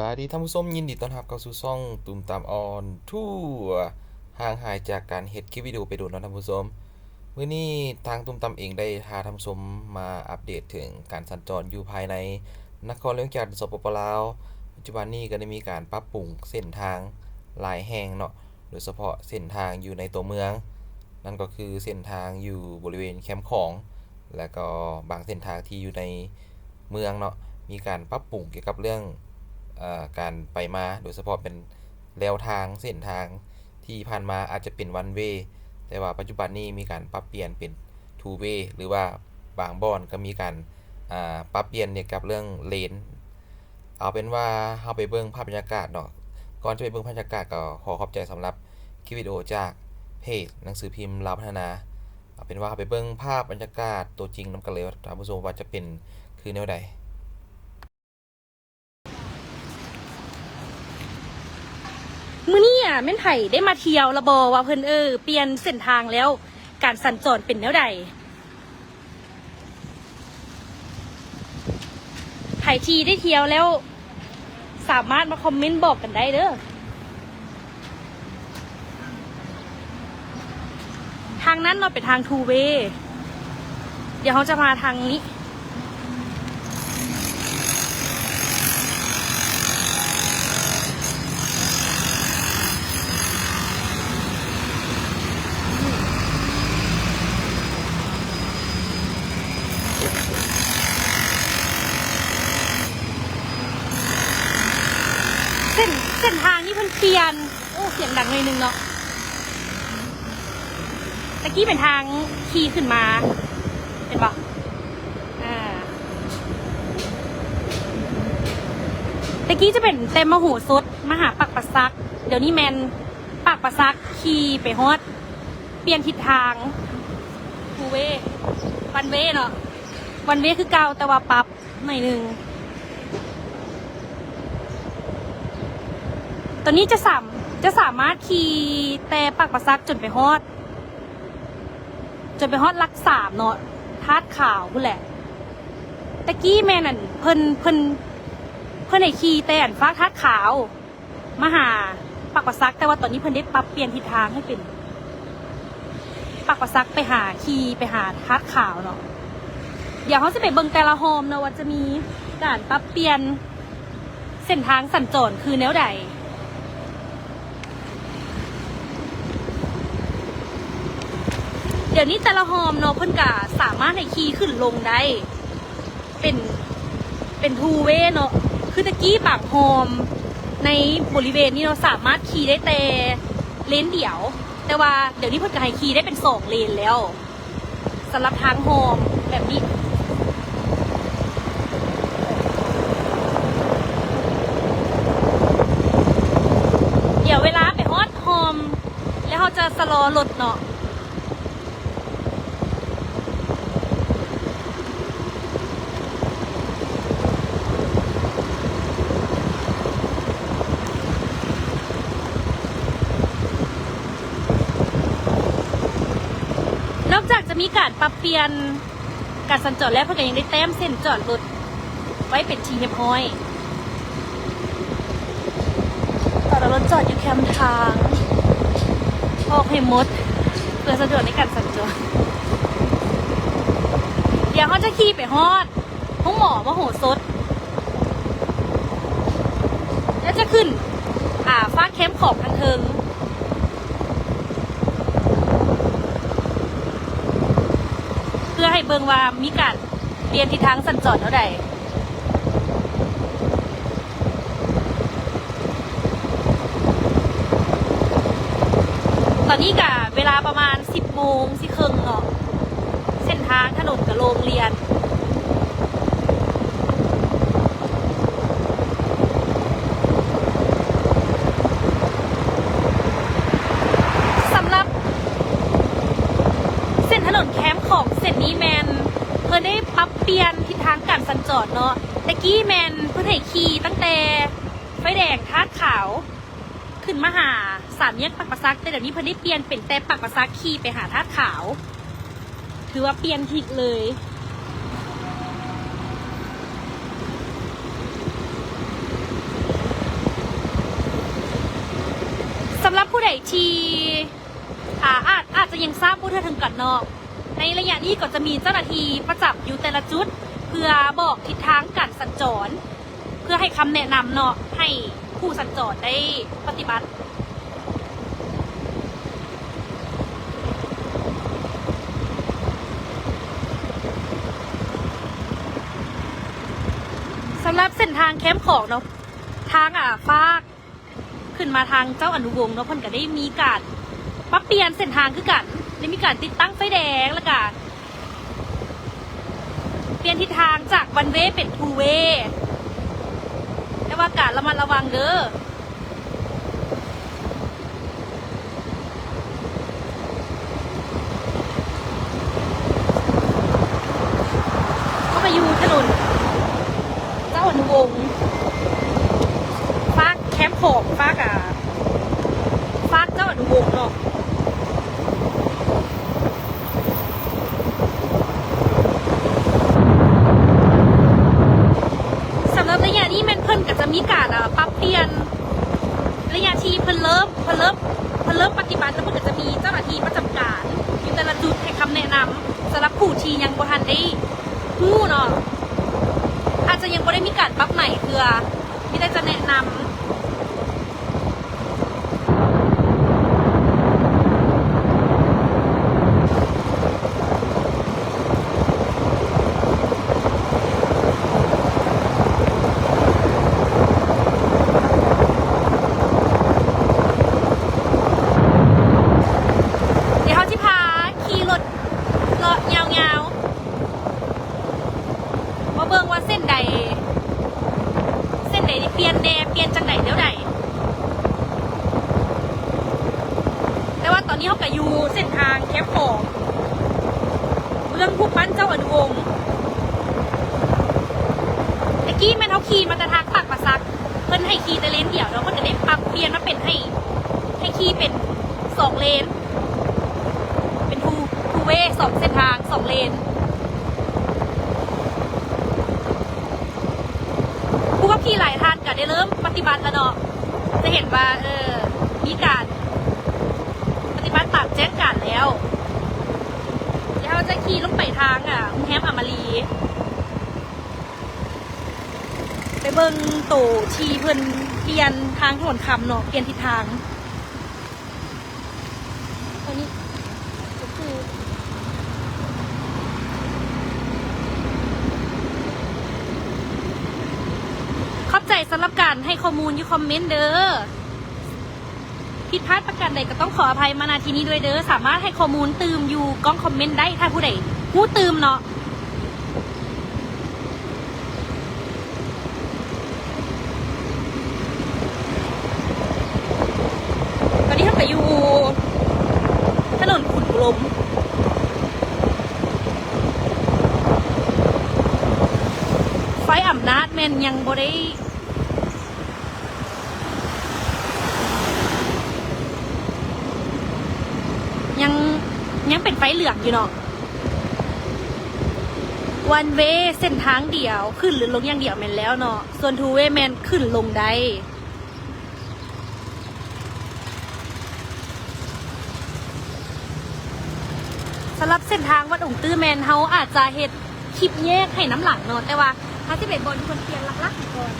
ບາຍດີທ່ານຜູ້ຊົມ, ຍິນດີຕ້ອນຮັບເຂົ້າສູ່ຊ່ອງຕຸ່ມຕາມອອນທົວ ຫ່າງຫາຍຈາກການເຮັດຄລິບວິດີໂອໄປດົນເນາະທ່ານຜູ້ຊົມ. ມື້ນີ້ທາງຕຸ່ມຕາມເອງໄດ້ພາທ່ານຜູ້ຊົມມາອັບເດດເຖິງການສັນຈອນຢູ່ພາຍໃນນະຄອນຫຼວງວຽງຈັນ ສປປ ລາວ. ປັດຈຸບັນນີ້ກໍໄດ້ມີການປັບປຸງເສັ້ນທາງຫຼາຍແຫ່ງເນາະ, ໂດຍສະເພາະເສັ້ນທາງຢູ່ໃນຕົວເມືອງ, ນັ້ນກໍຄືເສັ້ນທາງຢູ່ບໍລິເວນແຄມຂອງ ແລະກໍບາງເສັ້ນທາງທີ່ຢູ່ໃນເມືອງເນາະ, ມີການປັບປຸງກ່ຽວກັບເລື່ອງ ເອີ ການໄປມາ, ໂດຍສະເພາະເປັນແລວທາງເສັ້ນທາງທີ່ຜ່ານມາອາດຈະເປັນ one way ແຕ່ວ່າປັດຈຸບັນນີ້ມີການປັບປ່ຽນເປັນ two way ຫຼືວ່າບາງບ່ອນກໍມີການ ອາ ປັບປ່ຽນກ່ຽວກັບເລື່ອງເລນ. ເອົາເປັນວ່າເຮົາໄປເບິ່ງພາບບັນຍາກາດເນາະ. ກ່ອນຈະໄປເບິ່ງພາບບັນຍາກາດ ກໍຂໍຂອບໃຈສຳລັບຄລິບວິດີໂອຈາກເພຈໜັງສືພິມລາວພັດທະນາ. ເອົາເປັນວ່າເຮົາໄປເບິ່ງພາບບັນຍາກາດຕົວຈິງນຳກັນເລີຍ ທ່ານຜູ້ຊົມ ວ່າຈະເປັນຄືແນວໃດ. ມື້ນີ້ອະ ແມ່ນໃຜໄດ້ມາທ່ຽວລະບໍ່ ວ່າເພິ່ນ ເອີ ປ່ຽນເສັ້ນທາງແລ້ວ ການສັນຈອນເປັນແນວໃດ? ໃຜທີ່ໄດ້ທ່ຽວແລ້ວ ສາມາດມາຄອມເມັນບອກກັນໄດ້ເດີ້. ທາງນັ້ນເນາະ ເປັນທາງ two way. ດຽວເຮົາຈະມາທາງນີ້. ເສັ້ນ ເສັ້ນທາງນີ້ເພິ່ນປ່ຽນ. ໂອ້ ສຽງດັງໜ້ອຍໜຶ່ງເນາະ. ຕະກີ້ເປັນທາງຂີ່ຂຶ້ນມາ ເຫັນບໍ່? ອາ ຕະກີ້ຈະເປັນແຕ່ມະໂຫສົດມາຫາປາກປາສັກ, ດຽວນີ້ແມ່ນປາກປາສັກຂີ່ໄປຮອດ ປ່ຽນທິດທາງ two way one way ເນາະ, one way ຄືເກົ່າ ແຕ່ວ່າປັບໜ້ອຍໜຶ່ງ. ຕອນນີ້ຈະສາມ ຈະສາມາດຂີ່ແຕ່ປາກປາສັກຈົນໄປຮອດ ຈົນໄປຮອດຫຼັກສາມເນາະ, ທາດຂາວພຸ້ນແຫຼະ. ຕະກີ້ແມ່ນ ອັນ ເພິ່ນ ເພິ່ນ ເພິ່ນໃຫ້ຂີ່ແຕ່ ອັນ ຟາກທາດຂາວ ມາຫາປາກປາສັກ, ແຕ່ວ່າຕອນນີ້ເພິ່ນໄດ້ປັບປ່ຽນທິດທາງໃຫ້ເປັນປາກປາສັກໄປຫາ ຂີ່ໄປຫາທາດຂາວເນາະ. ດຽວເຮົາຈະໄປເບິ່ງແຕ່ລະຮ່ອມເນາະ ວ່າຈະມີການປັບປ່ຽນເສັ້ນທາງສັນຈອນຄືແນວໃດ. ດຽວນີ້ແຕ່ລະຮ່ອມເນາະ ເພິ່ນກະສາມາດໃຫ້ຂີ່ຂຶ້ນລົງໄດ້ ເປັນ ເປັນ two way ເນາະ. ຄືຕະກີ້ບາງຮ່ອມໃນບໍລິເວນນີ້ເນາະ ສາມາດຂີ່ໄດ້ແຕ່ເລນດຽວ, ແຕ່ວ່າດຽວນີ້ເພິ່ນກະໃຫ້ຂີ່ໄດ້ເປັນສອງເລນແລ້ວ ສຳລັບທາງຮ່ອມແບບນີ້. ດຽວເວລາໄປຮອດຮ່ອມແລ້ວ ເຮົາຈະຊະລໍລົດເນາະ. ນອກຈາກຈະມີການປັບປ່ຽນການສັນຈອນແລ້ວ ເພິ່ນກະຍັງໄດ້ແຕ້ມເສັ້ນຈອດລົດ ໄວ້ເປັນທີ່ຮຽບຮ້ອຍ. ຈອດເອົາລົດຈອດຢູ່ແຄມທາງ ອອກໃຫ້ໝົດ ເພື່ອສະດວກໃນການສັນຈອນ. ດຽວເຮົາຈະຂີ່ໄປຮອດໂຮງໝໍມະໂຫສົດ ແລ້ວຈະຂຶ້ນ ອາ ຟາກແຄມຂອງທາງເທິງ ເພື່ອໃຫ້ເບິ່ງວ່າມີການ ປ່ຽນທິດທາງສັນຈອນເທົ່າໃດ. ຕອນນີ້ກະເວລາປະມານສິບໂມງ ສິບເຄິ່ງເນາະ, ເສັ້ນທາງຖະໜົນກະໂລ່ງລຽນ. ສຳລັບເສັ້ນຖະໜົນແຄມຂອງເສັ້ນນີ້ແມ່ນ ເພິ່ນໄດ້ປັບປ່ຽນທິດທາງການສັນຈອນເນາະ. ແຕ່ກີ້ແມ່ນເພິ່ນໃຫ້ຂີ່ຕັ້ງແຕ່ໄຟແດງທາດຂາວ ຂຶ້ນມາຫາສາມແຍກປາກປາສັກ, ແຕ່ດຽວນີ້ເພິ່ນໄດ້ປ່ຽນເປັນແຕ່ປາກປາສັກຂີ່ໄປຫາທາດຂາວ. ຖືວ່າປ່ຽນທິດເລີຍ. ສຳລັບຜູ້ໃດທີ່ ອາ ອາດ ອາດຈະຍັງຊາບບໍ່ທົ່ວເຖິງກັນເນາະ, ໃນໄລຍະນີ້ກໍຈະມີເຈົ້າໜ້າທີ່ປະຈຳຢູ່ແຕ່ລະຈຸດ ເພື່ອບອກທິດທາງການສັນຈອນ ເພື່ອໃຫ້ຄຳແນະນຳເນາະ ໃຫ້ຜູ້ສັນຈອນໄດ້ປະຕິບັດ. ສຳລັບເສັ້ນທາງແຄມຂອງເນາະ ທາງ ອາ ຟາກ ຂຶ້ນມາທາງເຈົ້າອະນຸວົງເນາະ ເພິ່ນກະໄດ້ມີການປັບປ່ຽນເສັ້ນທາງຄືກັນ, ໄດ້ມີການຕິດຕັ້ງໄຟແດງ ແລ້ວກະປ່ຽນທິດທາງຈາກ one way ເປັນ two way ແຕ່ວ່າກະລະມັດລະວັງເດີ້. ເຮົາກະຢູ່ຖະໜົນເຈົ້າອະນຸວົງ ຟາກແຄມຂອງ ຟາກ ອາ ຟາກເຈົ້າອະນຸວົງເນາະ. ສຳລັບໄລຍະນີ້ແມ່ນເພິ່ນກະຈະມີການ ອາ ປັບປ່ຽນ ໄລຍະທີ່ເພິ່ນເລີ່ມ ເພິ່ນເລີ່ມ ເພິ່ນເລີ່ມປະຕິບັດ ແລ້ວເພິ່ນກະຈະມີເຈົ້າໜ້າທີ່ປະຈຳການຢູ່ແຕ່ລະຈຸດໃຫ້ຄຳແນະນຳ ສຳລັບຜູ້ທີ່ຍັງບໍ່ທັນໄດ້ຮູ້ເນາະ, ອາດຈະຍັງບໍ່ໄດ້ມີການປັບໃໝເທື່ອ ມີແຕ່ຈະແນະນຳ. ດຽວເຮົາຊິພາຂີ່ລົດເລາະຍາວໆ ມາເບິ່ງວ່າເສັ້ນໃດ ເສັ້ນໃດທີ່ປ່ຽນແດ່ ປ່ຽນຈັ່ງໃດແນວໃດ. ແຕ່ວ່າຕອນນີ້ເຮົາກະຢູ່ເສັ້ນທາງແຄມຂອງ ເບື້ອງຮູບປັ້ນເຈົ້າອະນຸວົງ. ແຕ່ກີ້ແມ່ນເຮົາຂີ່ມາແຕ່ທາງປາກປາສັກ ເພິ່ນໃຫ້ຂີ່ແຕ່ເລນດຽວເນາະ, ເພິ່ນກະໄດ້ປັບປ່ຽນມາເປັນໃຫ້ ໃຫ້ຂີ່ເປັນສອງເລນ ເປັນ two two way ສອງເສັ້ນທາງ ສອງເລນ. ຜູ້ຂັບຂີ່ຫຼາຍທ່ານກະໄດ້ເລີ່ມປະຕິບັດແລ້ວເນາະ, ຈະເຫັນວ່າ ເອີ ມີການປະຕິບັດຕາມແຈ້ງການແລ້ວ. ແລ້ວເຮົາຈະຂີ່ລົງໄປທາງ ອາ ໂຮງແຮມອາມາຣີ ໄປເບິ່ງໂຕທີ່ເພິ່ນປ່ຽນທາງຖະໜົນຄຳເນາະ, ປ່ຽນທິດທາງ. ໂຕນີ້ກະຄື ຂອບໃຈສຳລັບການໃຫ້ຂໍ້ມູນຢູ່ຄອມເມັນເດີ້. ຜິດພາດປະການໃດກະຕ້ອງຂໍອະໄພມາ ນະ ທີ່ນີ້ດ້ວຍເດີ້. ສາມາດໃຫ້ຂໍ້ມູນຕື່ມຢູ່ກ້ອງຄອມເມັນໄດ້ ຖ້າຜູ້ໃດຮູ້ຕື່ມເນາະ. ຕອນນີ້ເຮົາກະຢູ່ຖະໜົນຂຸນອຸດົມ ໄຟອຳນາດແມ່ນຍັງບໍ່ໄດ້ ຍັງ ຍັງເປັນໄຟເຫຼືອງຢູ່ເນາະ. One way ເສັ້ນທາງດຽວ ຂຶ້ນຫຼືລົງຢ່າງດຽວແມ່ນແລ້ວເນາະ, ສ່ວນ two way ແມ່ນຂຶ້ນລົງໄດ້. ສຳລັບເສັ້ນທາງວັດອົງຕື້ແມ່ນເຮົາອາດຈະເຮັດ ຄລິບແຍກໃຫ້ນຳຫຼັງເນາະ, ແຕ່ວ່າເຮົາຊິໄປບ່ອນທີ່ເພິ່ນປ່ຽນຫຼັກໆກ່ອນ.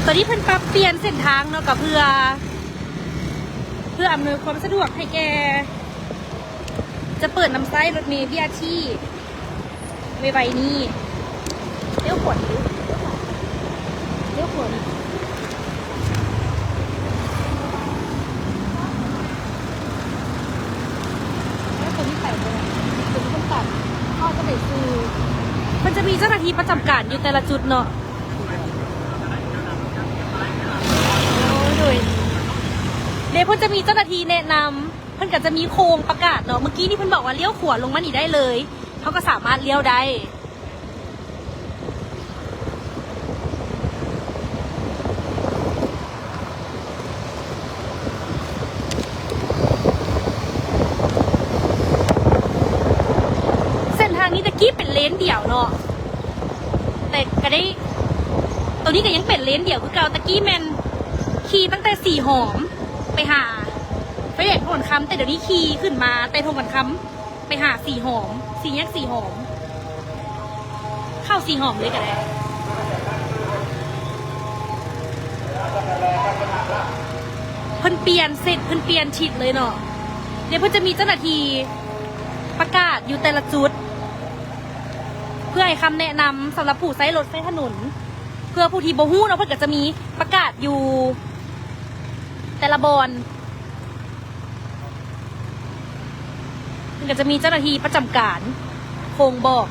ຕອນນີ້ເພິ່ນປັບປ່ຽນເສັ້ນທາງເນາະ ກະເພື່ອ ເພື່ອອຳນວຍຄວາມສະດວກໃຫ້ແກ່ ຈະເປີດນຳໃຊ້ລົດເມ ບີອາທີ ໄວໆນີ້ ລ້ຽວຂວານີ້ ລ້ຽວຂວານີ້ ແລ້ວຕົວນີ້ໄປບໍ່ໄດ້ ຕົວນີ້ເພິ່ນຕັດ ເຮົາຈະໄປຊື້ ເພິ່ນຈະມີເຈົ້າໜ້າທີ່ປະຈຳການຢູ່ແຕ່ລະຈຸດເນາະ ໂດຍ ເດ ເພິ່ນຈະມີເຈົ້າໜ້າທີ່ແນະນຳ ເພິ່ນກໍຈະມີໂຄງປະກາດເນາະ ເມື່ອກີ້ນີ້ເພິ່ນບອກວ່າລ້ຽວຂວາລົງມານີ້ໄດ້ເລີຍ ເຮົາກໍສາມາດລ້ຽວໄດ້. ເສັ້ນທາງນີ້ແຕ່ກີ້ເປັນເລນດຽວເນາະ ແຕ່ກໍໄດ້ ໂຕນີ້ກໍຍັງເປັນເລນດຽວຄືເກົ່າ ແຕ່ກີ້ແມ່ນຂີ່ຕັ້ງແຕ່ສີຫອມໄປຫາໄຟແດງໂພນຄຳ ແຕ່ດຽວນີ້ຂີ່ຂຶ້ນມາແຕ່ໂພນຄຳ ໄປຫາສີຫອມ ສີ່ແຍກສີຫອມ ເຂົ້າສີຫອມເລີຍກໍໄດ້ ເພິ່ນປ່ຽນເສັ້ນ ເພິ່ນປ່ຽນທິດເລີຍເນາະ ດຽວເພິ່ນຈະມີເຈົ້າໜ້າທີ່ປະກາດຢູ່ແຕ່ລະຈຸດ ເພື່ອໃຫ້ຄຳແນະນຳສຳລັບຜູ້ໃຊ້ລົດໃຊ້ຖະໜົນ ເພື່ອຜູ້ທີ່ບໍ່ຮູ້ເນາະ ເພິ່ນກໍຈະມີປະກາດຢູ່ແຕ່ລະບ່ອນ. ມັນກໍຈະມີເຈົ້າໜ້າທີ່ປະຈຳການໂຄງບອກ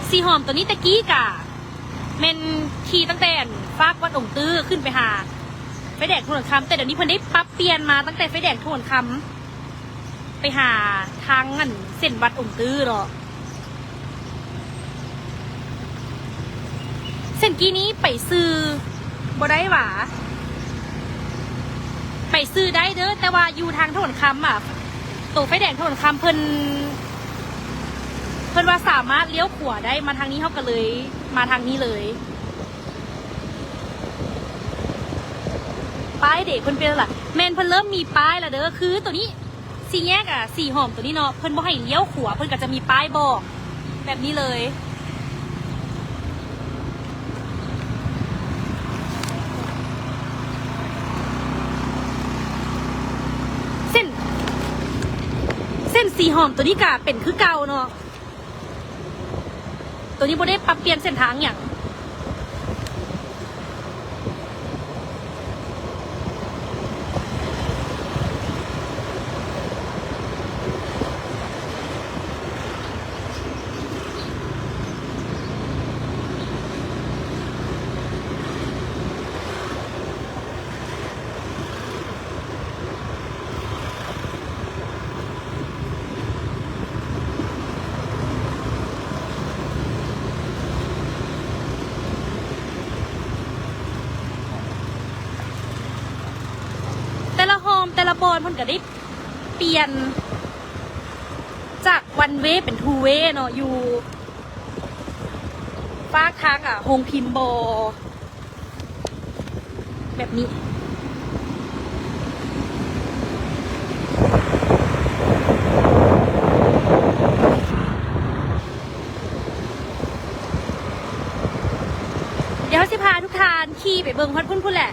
ສີຫອມໂຕນີ້ແຕ່ກີ້ກະແມ່ນຂີ່ຕັ້ງແຕ່ອັນຟາກວັດອົງຕື້ຂຶ້ນໄປຫາໄຟແດງໂພນຄຳ ແຕ່ດຽວນີ້ເພິ່ນໄດ້ປັບປ່ຽນມາຕັ້ງແຕ່ໄຟແດງໂພນຄຳ ໄປຫາທາງອັນເສັ້ນວັດອົງຕື້ເນາະ ເສັ້ນກີ້ນີ້ໄປຊື່ບໍ່ໄດ້ຫວາ ໄປຊື່ໄດ້ເດີ ແຕ່ວ່າຢູ່ທາງຖະໜົນຄຳອະ ໂຕໄຟແດງຖະໜົນຄຳເພິ່ນ ເພິ່ນວ່າສາມາດລ້ຽວຂວາໄດ້ ມາທາງນີ້ ເຮົາກໍເລີຍມາທາງນີ້ເລີຍ ປ້າຍເດ ເພິ່ນປ່ຽນລະ ແມ່ນເພິ່ນເລີ່ມມີປ້າຍລະເດີ ຄືໂຕນີ້ ສີ່ແຍກ ອາ ສີຫອມໂຕນີ້ເນາະ ເພິ່ນບໍ່ໃຫ້ລ້ຽວຂວາ ເພິ່ນກໍຈະມີປ້າຍບອກແບບນີ້ເລີຍ ເສັ້ນ ເສັ້ນສີຫອມໂຕນີ້ກະເປັນຄືເກົ່າເນາະ ໂຕນີ້ບໍ່ໄດ້ປັບປ່ຽນເສັ້ນທາງຫຍັງ. ແຕ່ລະຮ່ອມ ແຕ່ລະບ່ອນເພິ່ນກະໄດ້ປ່ຽນຈາກວັນເວເປັນທູເວເນາະ ຢູ່ຟາກທາງ ອາ ໂຮງພິມບໍ ແບບນີ້ ດຽວເຮົາຊິພາທຸກທ່ານຂີ່ໄປເບິ່ງຮອດພຸ້ນພຸ້ນແຫຼະ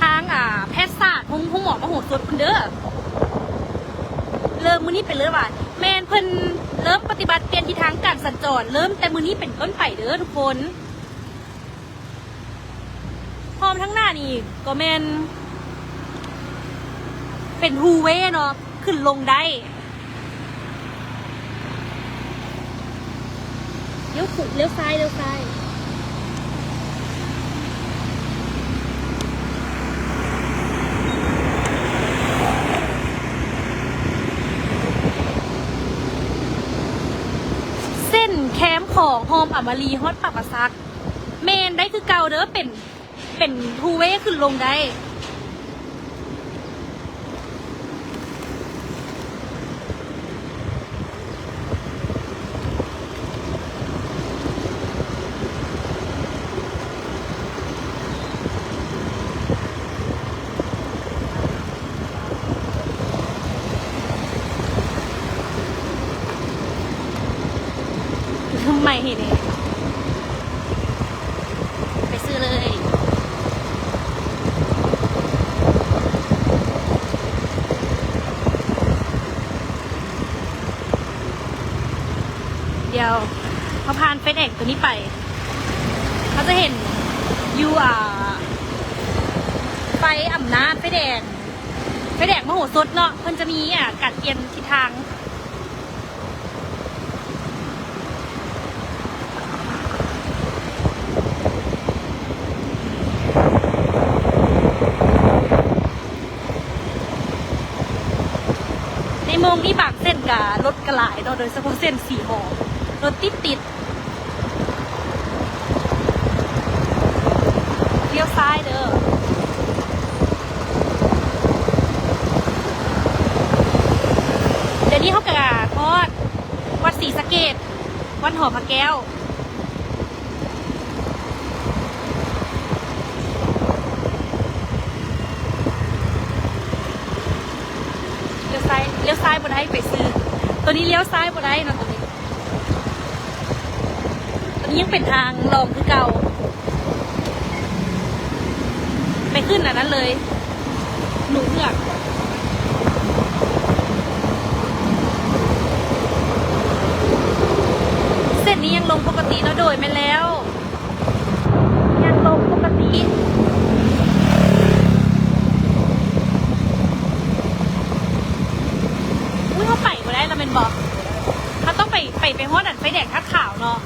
ທາງ ອາ ແພດສາດ ໂຮງ ໂຮງໝໍມະໂຫສົດພຸ້ນເດີ ເລີ່ມມື້ນີ້ເປັນເລີຍຫວາ ແມ່ນເພິ່ນເລີ່ມປະຕິບັດປ່ຽນທິດທາງການສັນຈອນ ເລີ່ມແຕ່ມື້ນີ້ເປັນຕົ້ນໄປເດີທຸກຄົນ. ພ້ອມທາງໜ້ານີ້ກໍແມ່ນເປັນທູເວເນາະ ຂຶ້ນລົງໄດ້ ລ້ຽວຂວາ ລ້ຽວຊ້າຍ ລ້ຽວຊ້າຍ ເສັ້ນແຄມຂອງ ຮ່ອມອາມາຣີ ຮອດປາກປາສັກ ແມ່ນໄດ້ຄືເກົ່າເດີ ເປັນ ເປັນທູເວຂຶ້ນລົງໄດ້. ໄປຊື້ເລີຍ. ເຮົາຜ່ານໄຟແດງຕົວນີ້ໄປ ເຮົາຈະເຫັນຢູ່ ອ່າ ໄຟອຳນາດ ໄຟແດງ ໄຟແດງມະໂຫສົດເນາະ ເພິ່ນຈະມີ ອ່າ ການປ່ຽນທິດທາງ. ໃນໂມງນີ້ບາງເສັ້ນກະລົດກະຫຼາຍເນາະ ໂດຍສະເພາະເສັ້ນສີຫອມ ລົດຕິດໆ. ລ້ຽວຊ້າຍເດີ. ດຽວນີ້ເຮົາກະຮອດວັດສີສະເກດ ວັດຫໍພະແກ້ວ. ລ້ຽວຊ້າຍ ລ້ຽວຊ້າຍບໍ່ໄດ້ ໄປຊື່ ໂຕນີ້ລ້ຽວຊ້າຍບໍ່ໄດ້ເນາະ ໂຕນີ້ ໂຕນີ້ຍັງເປັນທາງລອງຄືເກົ່າ ໄປຂຶ້ນອັນນັ້ນເລີຍ ໜູເຜືອກ. ເສັ້ນນີ້ຍັງລົງປົກກະຕິເນາະ ໂດຍ ແມ່ນແລ້ວ ຍັງລົງປົກກະຕິ. ອຸ້ຍ ເຮົາໄປບໍ່ໄດ້ລະແມ່ນບໍ່? ເຮົາຕ້ອງໄປ ໄປ ໄປຮອດອັນໄຟແດງທາດຂາວເນາະ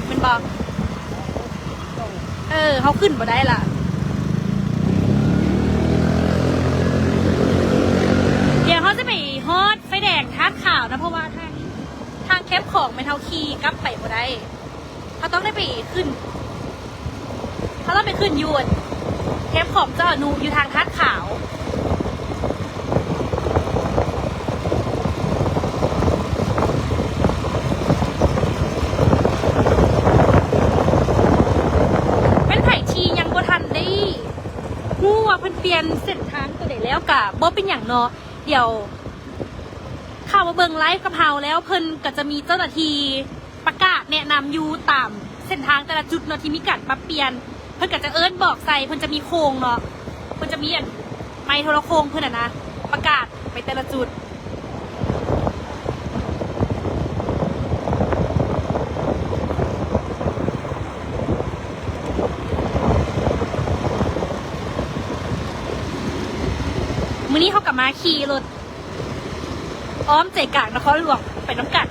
ແມ່ນບໍ່? ເອີ ເຮົາຂຶ້ນບໍ່ໄດ້ລະ. ດຽວເຮົາຈະໄປຮອດໄຟແດງທາດຂາວນະ ເພາະວ່າທາງ ທາງແຄມຂອງແມ່ນເຮົາຂີ່ກັບໄປບໍ່ໄດ້ ເຮົາຕ້ອງໄດ້ໄປຂຶ້ນ ເຮົາຕ້ອງໄປຂຶ້ນຢູ່ແຄມຂອງເຈົ້າອະນຸ ຢູ່ທາງທາດຂາວ. ແມ່ນໃຜທີ່ຍັງບໍ່ທັນໄດ້ຮູ້ວ່າເພິ່ນປ່ຽນເສັ້ນທາງໂຕໃດແລ້ວກະບໍ່ເປັນຫຍັງເນາະ ດຽວເຂົ້າມາເບິ່ງໄລຟ໌ກັບເຮົາແລ້ວ ເພິ່ນກະຈະມີເຈົ້າໜ້າທີ່ ປະກາດແນະນຳຢູ່ຕາມເສັ້ນທາງແຕ່ລະຈຸດເນາະ ທີ່ມີການປັບປ່ຽນ ເພິ່ນກະຈະເອີ້ນບອກໃສ່ ເພິ່ນຈະມີໂຄງເນາະ ເພິ່ນຈະມີອັນໄມໂທລະໂຄງເພິ່ນຫັ້ນນະ ປະກາດໄປແຕ່ລະຈຸດ. ມື້ນີ້ເຮົາກະມາຂີ່ລົດອ້ອມໃຈກາງນະຄອນຫຼວງໄປນຳກັນ.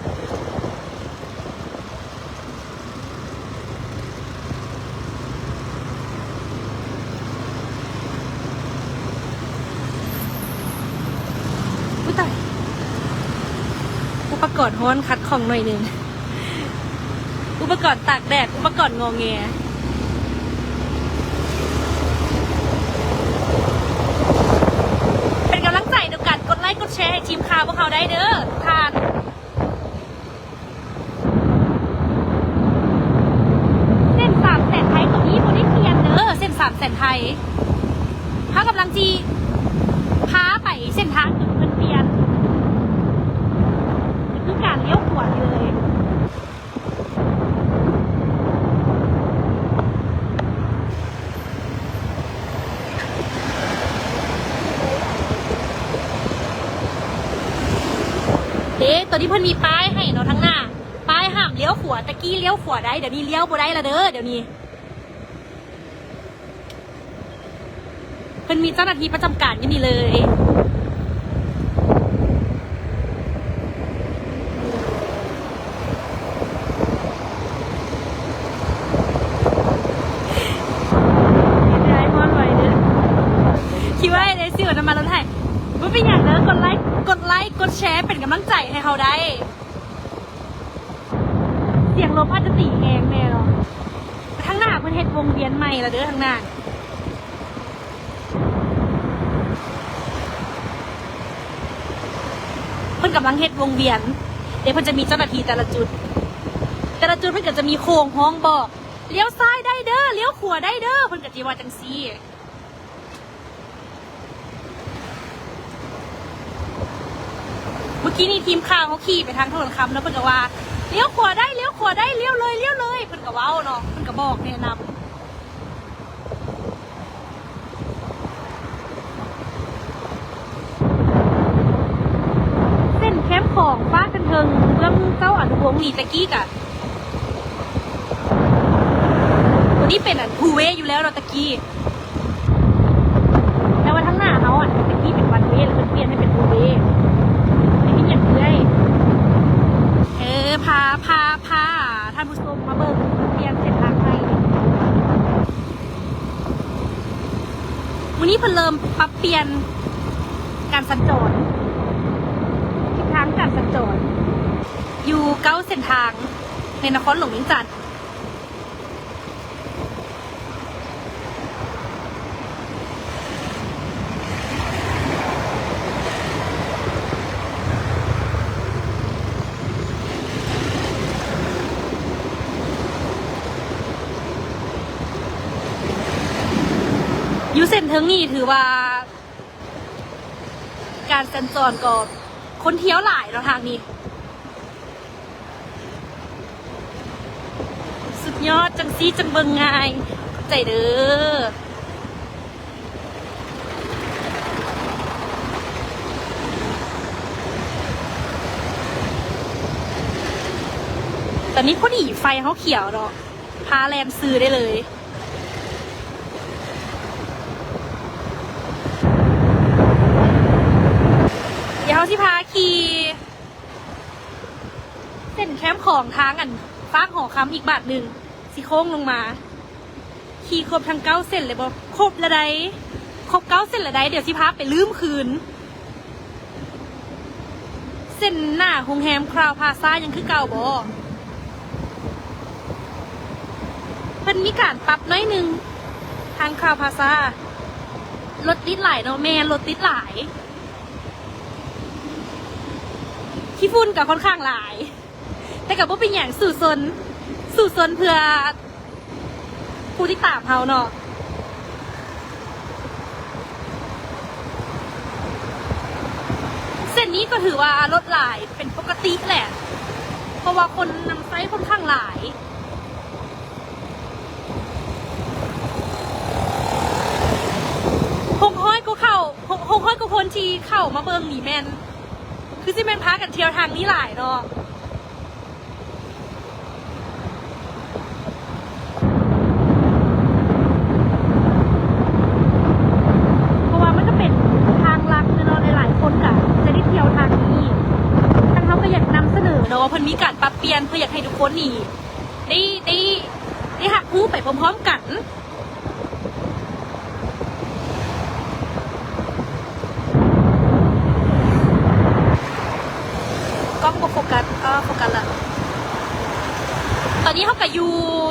ອຸ້ຍຕາຍ ອຸປະກອນຮ້ອນຂັດຂ້ອງໜ້ອຍໜຶ່ງ ອຸປະກອນຕາກແດດ ອຸປະກອນງໍແງ. ເປັນກຳລັງໃຈໂດຍການກົດໄລກົດແຊໃຫ້ທີມຂ່າວພວກເຮົາໄດ້ເດີທຸກທ່ານ. ເສັ້ນສາມແສນໄທໂຕນີ້ບໍ່ໄດ້ປ່ຽນເດີ ເສັ້ນສາມແສນໄທ ເຮົາກຳລັງຊິພາໄປເສັ້ນທາງທີ່ເພິ່ນປ່ຽນ ຄືການລ້ຽວຂວານີ້ເລີຍ. ເດ້ ຕອນນີ້ເພິ່ນມີປ້າຍໃຫ້ເນາະ ທາງໜ້າ ປ້າຍຫ້າມລ້ຽວຂວາ ຕະກີ້ລ້ຽວຂວາໄດ້ ດຽວນີ້ລ້ຽວບໍ່ໄດ້ລະເດີ ດຽວນີ້. ເພິ່ນມີເຈົ້າໜ້າທີ່ປະຈຳການຢູ່ນີ້ເລີຍ ຄິດວ່າໄດ້ຊິເອົານ້ຳມັນລົດໃຫ້ ບໍ່ເປັນຫຍັງເດີ ກົດໄລ ກົດໄລ ກົດແຊເປັນກຳລັງໃຈໃຫ້ເຮົາໄດ້. ສຽງລົມອາດຈະຕີແຮງແດ່ເນາະ. ທາງໜ້າເພິ່ນເຮັດວົງວຽນໃໝ່ລະເດີ ທາງໜ້າ ເພິ່ນກຳລັງເຮັດວົງວຽນ ເດ ເພິ່ນຈະມີເຈົ້າໜ້າທີ່ແຕ່ລະຈຸດ ແຕ່ລະຈຸດເພິ່ນກະຈະມີໂຄງຮ້ອງບອກ ລ້ຽວຊ້າຍໄດ້ເດີ ລ້ຽວຂວາໄດ້ເດີ ເພິ່ນກະຊິວ່າຈັ່ງຊີ້. ເມື່ອກີ້ນີ້ທີມຂ່າວເຮົາຂີ່ໄປທາງຖະໜົນຄຳເນາະ ເພິ່ນກະວ່າ ລ້ຽວຂວາໄດ້ ລ້ຽວຂວາໄດ້ ລ້ຽວເລີຍ ລ້ຽວເລີຍ ເພິ່ນກະເວົ້າເນາະ ເພິ່ນກະບອກແນະນຳ. ເສັ້ນແຄມຂອງຟ້າຄັນເທິງເບື້ອງເຈົ້າອະນຸວົງນີ້ ແຕ່ກີ້ກະ ທີ່ເປັນອັນ two way ຢູ່ແລ້ວເນາະຕະກີ້ ແຕ່ວ່າທາງໜ້າເຮົາອັນຕະກີ້ເປັນ one way ແລ້ວເພິ່ນປ່ຽນໃຫ້ເປັນ two way ໄດ້ຍິນຫຍັງເອື້ອຍ? ເອີ ພາ ພາ ພາທ່ານຜູ້ຊົມມາເບິ່ງ ປ່ຽນເສັ້ນທາງໃໝ່. ມື້ນີ້ເພິ່ນເລີ່ມປັບປ່ຽນການສັນຈອນ ທິດທາງການສັນຈອນ ຢູ່ເກົ້າເສັ້ນທາງໃນນະຄອນຫຼວງວຽງຈັນ. ຢູ່ເສັ້ນເທິງນີ້ຖືວ່າ ການສັນຈອນກໍຄົນທ່ຽວຫຼາຍເນາະທາງນີ້. ສຸດຍອດ ຈັ່ງຊີ້ຈັ່ງເບິ່ງງ່າຍ. ຂອບໃຈເດີ. ຕອນນີ້ພໍດີໄຟເຮົາຂຽວເນາະ ພາແລ່ນຊື່ໄດ້ເລີຍ. ດຽວເຮົາຊິພາຂີ່ເສັ້ນແຄມຂອງທາງອັນຟາກຫໍຄຳອີກບາດໜຶ່ງ ຊິໂຄ້ງລົງມາ. ຂີ່ຄົບທັງເກົ້າເສັ້ນແລ້ວບໍ່? ຄົບລະໃດ ຄົບເກົ້າເສັ້ນລະໃດ ດຽວຊິພາໄປລືມຄືນ. ເສັ້ນໜ້າໂຮງແຮມຄຣາວພາຊາຍັງຄືເກົ່າບໍ່? ເພິ່ນມີການປັບໜ້ອຍໜຶ່ງ ທາງຄຣາວພາຊາ. ລົດຕິດຫຼາຍເນາະ ແມ່ນ ລົດຕິດຫຼາຍ ຂີ້ຝຸ່ນກໍຄ່ອນຂ້າງຫຼາຍ ແຕ່ກໍບໍ່ເປັນຫຍັງ ສູ້ຊົນ ສູ້ຊົນເພື່ອຜູ້ຕິດຕາມເຮົາເນາະ. ເສັ້ນນີ້ກໍຖືວ່າລົດຫຼາຍເປັນປົກກະຕິແຫຼະ ເພາະວ່າຄົນນຳໃຊ້ຄ່ອນຂ້າງຫຼາຍ. ຫົກຮ້ອຍກວ່າເຂົ້າ ຫົກ ຫົກຮ້ອຍກວ່າຄົນທີ່ເຂົ້າມາເບິ່ງນີ້ແມ່ນ ຄືຊິແມ່ນພາກັນທ່ຽວທາງນີ້ຫຼາຍເນາະ. ເພາະວ່າມັນກໍເປັນທາງຫຼັກແຫຼະເນາະ ຫຼາຍໆຄົນກໍຈະໄດ້ທ່ຽວທາງນີ້. ທາງເຮົາກໍຢາກນຳສະເໜີເນາະ ເພິ່ນມີການປັບປ່ຽນ ເພື່ອຢາກໃຫ້ທຸກຄົນນີ້ໄດ້ ໄດ້ ໄດ້ຮັບຮູ້ໄປພ້ອມໆກັນ. ກ້ອງບໍ່ໂຟກັສ ເອີ ໂຟກັສລະ. ຕອນນີ້ເຮົາກໍຢູ່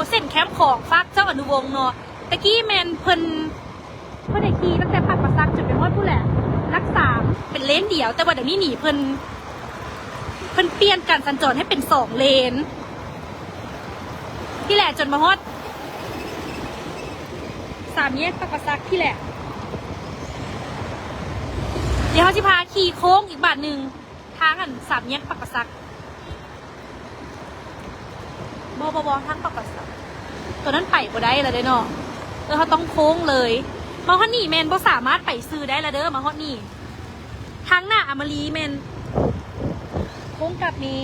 ເສັ້ນແຄມຂອງຟາກເຈົ້າອະນຸວົງເນາະ. ຕະກີ້ແມ່ນເພິ່ນ ເພິ່ນໃຫ້ຂີ່ຕັ້ງແຕ່ປາກປາສັກຈົນໄປຮອດພຸ້ນແຫຼະ ຫຼັກສາມ ເປັນເລນດຽວ ແຕ່ວ່າດຽວນີ້ນີ້ເພິ່ນ ເພິ່ນປ່ຽນການສັນຈອນໃຫ້ເປັນສອງເລນ ພີ້ແຫຼະ ຈົນມາຮອດສາມແຍກປາກປາສັກພີ້ແຫຼະ. ດຽວເຮົາຊິພາຂີ່ໂຄ້ງອີກບາດໜຶ່ງ ທາງອັນສາມແຍກປາກປາສັກ. ບໍ່ ບໍ່ ບໍ່ ທາງປາກປາສັກ ຕົວນັ້ນໄປບໍ່ໄດ້ລະເດ້ເນາະ. ເອີ ເຮົາຕ້ອງໂຄ້ງເລີຍ. ມາຮອດນີ້ແມ່ນບໍ່ສາມາດໄປຊື່ໄດ້ລະເດີ ມາຮອດນີ້. ທາງໜ້າອາມາຣີແມ່ນໂຄ້ງກັບແດ່.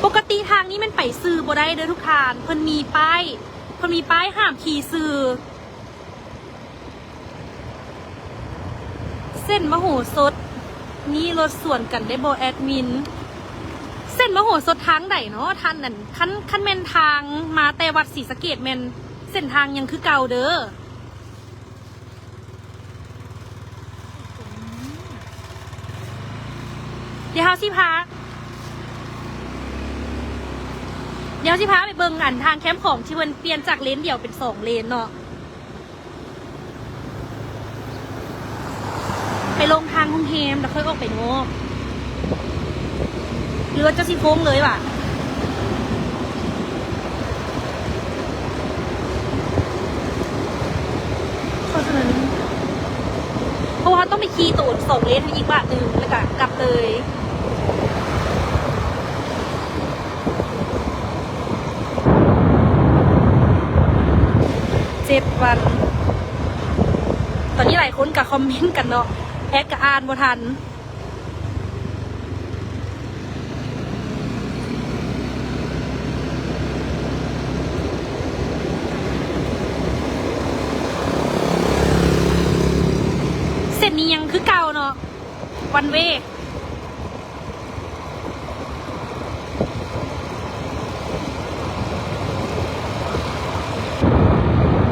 ປົກກະຕິທາງນີ້ແມ່ນໄປຊື່ບໍ່ໄດ້ເດີທຸກທ່ານ. ເພິ່ນມີປ້າຍ ເພິ່ນມີປ້າຍຫ້າມຂີ່ຊື່. ເສັ້ນມະໂຫສົດນີ້ລົດສວນກັນໄດ້ບໍ່ແອດມິນ? ເສັ້ນມະໂຫສົດທາງໃດເນາະທ່ານນັ້ນ? ຄັນ ຄັນແມ່ນທາງມາແຕ່ວັດສີສະເກດແມ່ນເສັ້ນທາງຍັງຄືເກົ່າເດີ. ດຽວເຮົາຊິພາ ດຽວເຮົາຊິພາໄປເບິ່ງອັນທາງແຄມຂອງທີ່ເພິ່ນປ່ຽນຈາກເລນດຽວເປັນສອງເລນເນາະ. ໄປລົງທາງໂຮງແຮມ ແລ້ວຄ່ອຍອອກໄປນອກ ຫຼືວ່າເຈົ້າຊິໂຄ້ງເລີຍຫວາ? ເພາະສະນັ້ນ ເພາະວ່າເຮົາຕ້ອງໄປຂີ່ໂຕນສອງເລນອີກບາດໜຶ່ງ ແລ້ວກະກັບເລີຍ. ເຈັດວັນ ຕອນນີ້ຫຼາຍຄົນກະຄອມເມັນກັນເນາະ ແອດກະອ່ານບໍ່ທັນ. ຍັງຄືເກົ່າເນາະ ວັນເວ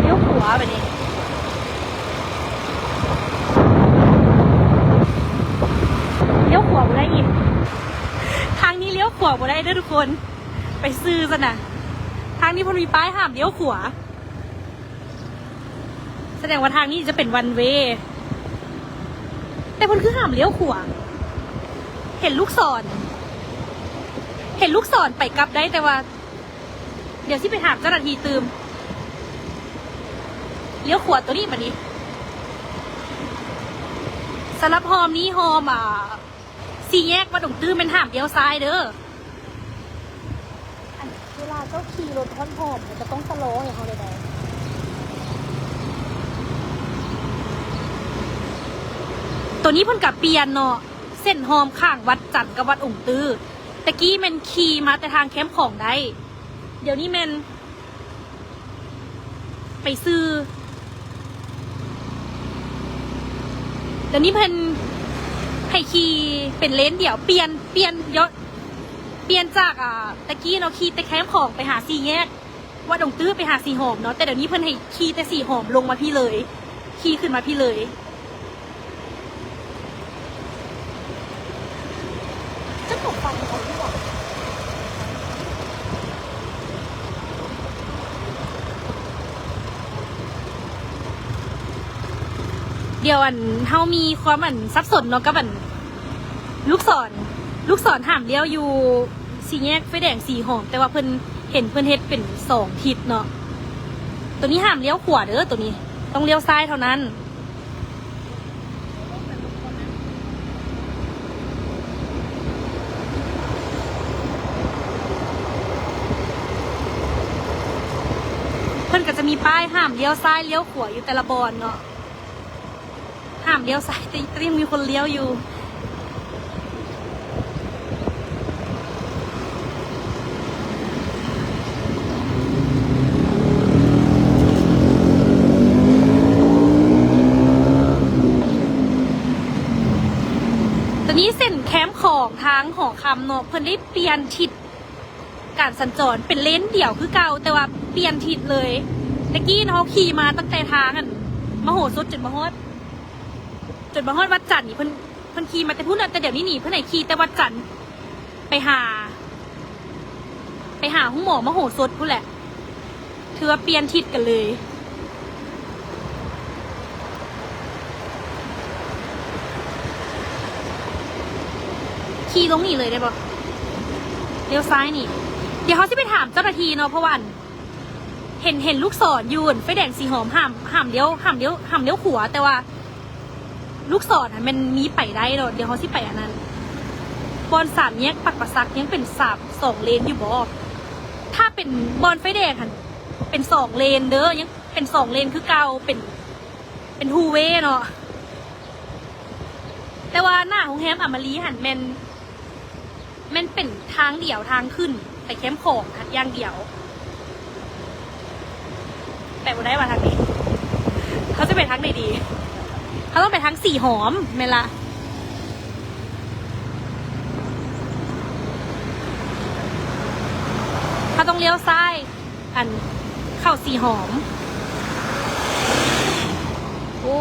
ລ້ຽວຂວາບາດນີ້ ລ້ຽວຂວາບໍ່ໄດ້ອີກ ທາງນີ້ລ້ຽວຂວາບໍ່ໄດ້ເດີທຸກຄົນ ໄປຊື່ຊັ້ນນະ ທາງນີ້ເພິ່ນມີປ້າຍຫ້າມລ້ຽວຂວາ. ສະແດງວ່າທາງນີ້ຈະເປັນວັນເວ ແຕ່ເພິ່ນຄືຫ້າມລ້ຽວຂວາ ເຫັນລູກສອນ ເຫັນລູກສອນໄປກັບໄດ້ ແຕ່ວ່າ ດຽວຊິໄປຖາມເຈົ້າໜ້າທີ່ຕື່ມ ລ້ຽວຂວາໂຕນີ້ບາດນີ້ ສຳລັບຮ່ອມນີ້ ຮ່ອມ ອ່າ ສີ່ແຍກວັດອົງຕື້ ແມ່ນຫ້າມລ້ຽວຊ້າຍເດີ. ອັນເວລາເຈົ້າຂີ່ລົດຮ້ອນຫອມ ມັນຈະຕ້ອງຊະລໍໃຫ້ເຮົາແດ່ໃດ. ໂຕນີ້ເພິ່ນກະປ່ຽນເນາະ ເສັ້ນຮ່ອມຂ້າງວັດຈັນກັບວັດອົງຕື້. ແຕ່ກີ້ແມ່ນຂີ່ມາແຕ່ທາງແຄມຂອງໄດ້ ດຽວນີ້ແມ່ນ ໄປຊື່ ດຽວນີ້ເພິ່ນໃຫ້ຂີ່ເປັນເລນດຽວ ປ່ຽນ ປ່ຽນ ປ່ຽນຈາກ ອ່າ ຕະກີ້ເນາະ ຂີ່ແຕ່ແຄມຂອງໄປຫາສີ່ແຍກວັດອົງຕື້ ໄປຫາສີຫອມເນາະ ແຕ່ດຽວນີ້ເພິ່ນໃຫ້ຂີ່ແຕ່ສີຫອມລົງມາພີ້ເລີຍ ຂີ່ຂຶ້ນມາພີ້ເລີຍ. ດຽວອັນ ເຮົາມີຄວາມອັນສັບສົນເນາະ ກັບອັນລູກສອນ ລູກສອນຫ້າມລ້ຽວຢູ່ສີ່ແຍກໄຟແດງສີຫອມ ແຕ່ວ່າເພິ່ນເຫັນເພິ່ນເຮັດເປັນສອງທິດເນາະ ໂຕນີ້ຫ້າມລ້ຽວຂວາເດີ ໂຕນີ້ຕ້ອງລ້ຽວຊ້າຍເທົ່ານັ້ນ. ເພິ່ນກໍຈະມີປ້າຍຫ້າມລ້ຽວຊ້າຍລ້ຽວຂວາຢູ່ແຕ່ລະບ່ອນເນາະ ຫ້າມລ້ຽວຊ້າຍ ແຕ່ ແຕ່ຍັງມີຄົນລ້ຽວຢູ່. ຕອນນີ້ເສັ້ນແຄມຂອງທາງຫໍຄຳເນາະ ເພິ່ນໄດ້ປ່ຽນທິດການສັນຈອນ ເປັນເລນດຽວຄືເກົ່າ ແຕ່ວ່າປ່ຽນທິດເລີຍ. ແຕ່ກີ້ເຮົາຂີ່ມາຕັ້ງແຕ່ທາງອັນມະໂຫສົດຈົນມາຮອດ ຈົນມາຮອດວັດຈັນນີ້ ເພິ່ນ ເພິ່ນຂີ່ມາແຕ່ພຸ້ນນະ ແຕ່ດຽວນີ້ນີ້ເພິ່ນໃຫ້ຂີ່ແຕ່ວັດຈັນໄປຫາ ໄປຫາໂຮງໝໍມະໂຫສົດພຸ້ນແຫຼະ ຖືວ່າປ່ຽນທິດກັນເລີຍ. ຂີ່ລົງນີ້ເລີຍໄດ້ບໍ່? ລ້ຽວຊ້າຍນີ້ ດຽວເຮົາຊິໄປຖາມເຈົ້າໜ້າທີ່ເນາະ ເພາະວ່າອັນ ເຫັນ ເຫັນລູກສອນຢູ່ ອັນ ໄຟແດງສີຫອມ ຫ້າມ ຫ້າມລ້ຽວ ຫ້າມລ້ຽວ ຫ້າມລ້ຽວຂວາ ແຕ່ວ່າລູກສອນຫັ້ນແມ່ນມີໄປໄດ້ເນາະ. ດຽວເຮົາຊິໄປອັນນັ້ນ ບ່ອນສາມແຍກປາກປາສັກ ຍັງເປັນສາມ ສອງເລນຢູ່ບໍ່? ຖ້າເປັນບ່ອນໄຟແດງຫັ້ນ ເປັນສອງເລນເດີ ຍັງເປັນສອງເລນຄືເກົ່າ ເປັນ ເປັນທູເວເນາະ. ແຕ່ວ່າໜ້າໂຮງແຮມອາມາຣີຫັ້ນແມ່ນ ແມ່ນເປັນທາງດຽວ ທາງຂຶ້ນໄປແຄມຂອງຫັ້ນຢ່າງດຽວ. ໄປບໍ່ໄດ້ວ່າທາງນີ້ ເຮົາຈະໄປທາງໃດດີ? ເຮົາຕ້ອງໄປທາງສີຫອມແມ່ນລະ ເຮົາຕ້ອງລ້ຽວຊ້າຍ ອັນ ເຂົ້າສີຫອມ. ໂອ້